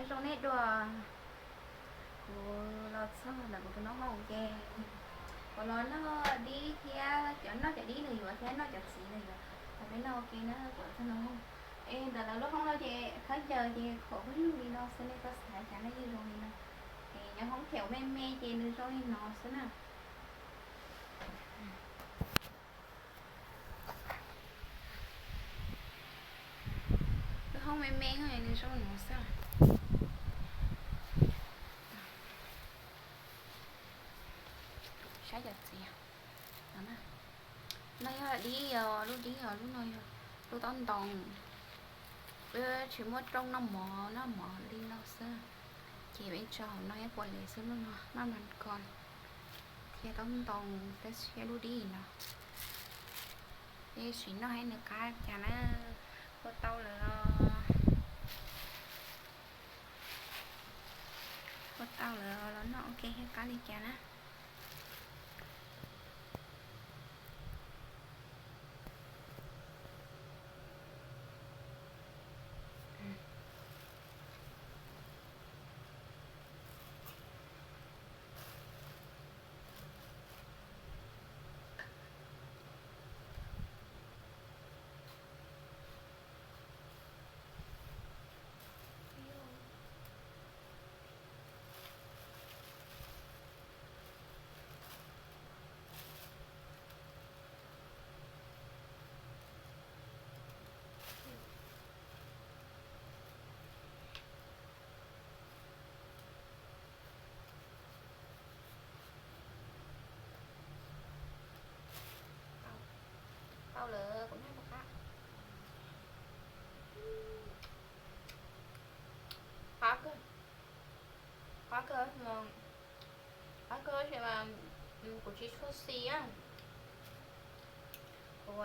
Zoo nej dua, kuv los txog ntawm kuv tus noob hoob ces kuv los noj dib thiab cov noj cov dib nws yuav thiab noj cov txiv nws yuav, los peb noj ua ke na kuv tus noob hoob. Es ntawm lawv lub hoob no ces khaub ncaws ces khuam pawg lug li no xwb, nej txhob xav cas nej yeej zoo li no. Es nyob hoob phem me me ces nws zoo li no xwb na. Lub hoob me me nws zoo li no xwb. Saib cov txiv no, no yog dib, yog lub dib, yog lub no yog lub taub ntoo. Peb tsis muaj rooj noj mov, noj mov li no xwb. Ces peb tso hauv no ib puas lev xwb, lub no maj mas ko thiab taub ntoo, tab sis lub dib no. Peb sim noj saib nws qab cas na. Ua tau lawm, ua tau lawm los noj ua ke saib qab li cas na. Tau lawm, kuv noj puas qab? Qab kawg, qab kawg, qab kawg tab sis mas kuv tsis tshua xis a. Kuv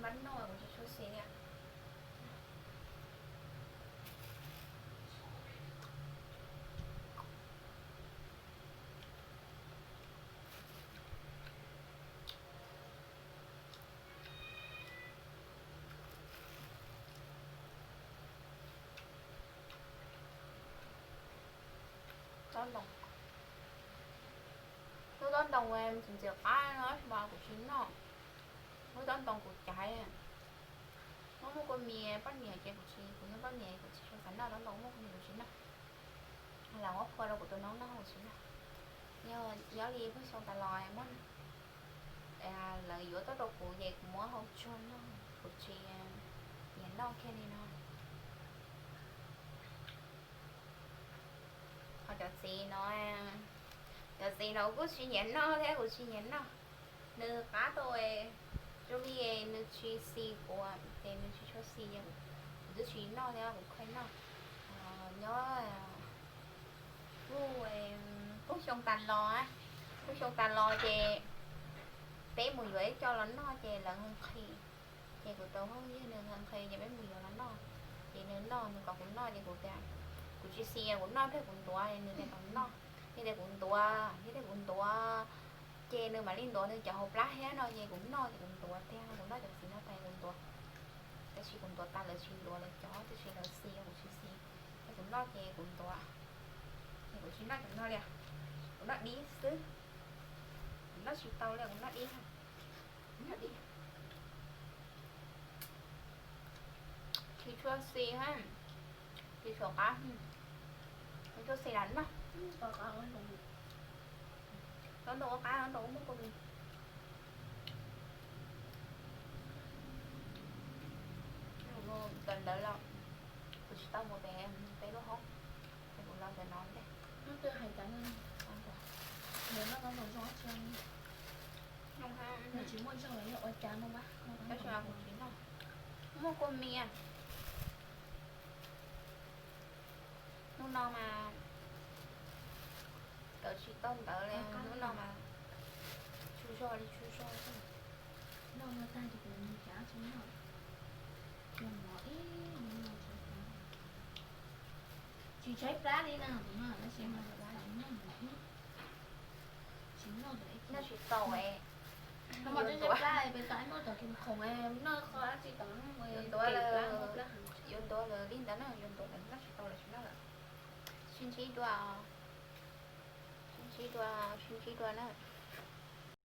npab noj kuv tsis tshua xis li. Taub ntoo, lub taub ntoo ntxim ntxim qab no tab sis mas kuv tsis noj. Lub taub ntoo kuv caiv, muaj muaj kua mis poj niam ces kuv tsis, kuv yog poj niam kuv tsis tshua xav noj taub ntoo, muaj kua mis kuv tsis noj. Lam muab phua rau kuv tus noob noj kuv tsis noj. Yog, yog li pheej xyoo tas los muab, lawv yuav tuaj rau kuv ces kuv muab hau tsuag noj, kuv tsis nyiam noj kiag li no. Ho cov txiv no, cov txiv no kuj tsis nyiam noj thiab kuv tsis nyiam noj. Nws qab tau zoo li nws tsis xis kuv ces nws tsis tshua xis, kuv twb tsis noj thiab kuv kheev noj. Nyob lub, lub xyoo tas los, lub xyoo tas los ces peb mus yuav ib co los noj ces lawv nqhis, ces kuv tau phooj ywg nws nqhis ces peb mus yuav los noj, ces nws noj nws kom kuv noj ces kuv tias kuv tsis xis kuv noj thiab kuv ntuav, nws tias kom noj, nws tias kuv ntuav, nws tias kuv ntuav, ces nws mam li ntuav nws cov hauv plab thiab no ces kuv noj ces kuv ntuav tiag, kuv noj cov txiv no tas kuv ntuav. Tab sis kuv ntuav tas lawv tsis ntuav lawv cov, tab sis lawv xis kuv tsis xis, ces kuv noj ces kuv ntuav, ces kuv tsis noj cov no li, kuv noj dib xwb, kuv noj tsis tau li kuv noj dib, kuv noj dib. Tsis tshua xis, tsis tshua qab, tsis tshua xis lam noj. Taub ntoo ua qab, taub ntoo muaj kua mis. Tawm ntawd los kuv tsis tau mus pem peb lub hoob, ces kuv los ntawm no ntej. Hnub twg hais cas, ntawm no no zoo tsis, tsis muaj zog los yog ua cas no, tab sis mas kuv tsis noj, muaj kua mis. Hnub no mas kawm tsis tau ntawv li, hnub no mas tsaug zog li tsaug zog xwb. Noj no tag ces kuv mus cav tsis noj, cov mov ib hnub no tsis tshaib plab li na, tab sis mas noj mov ib, tsis noj tau, noj tsis tau. Peb tom ib muaj cov khoom khoom, noj qhov dab tsi tom yuav ntuav lawm, yuav ntuav lawm li ntawd na, yuav ntuav lawm noj tsis tau lawm tsis noj lawm. Sib ntsib dua, sib ntsib dua, sib ntsib dua na.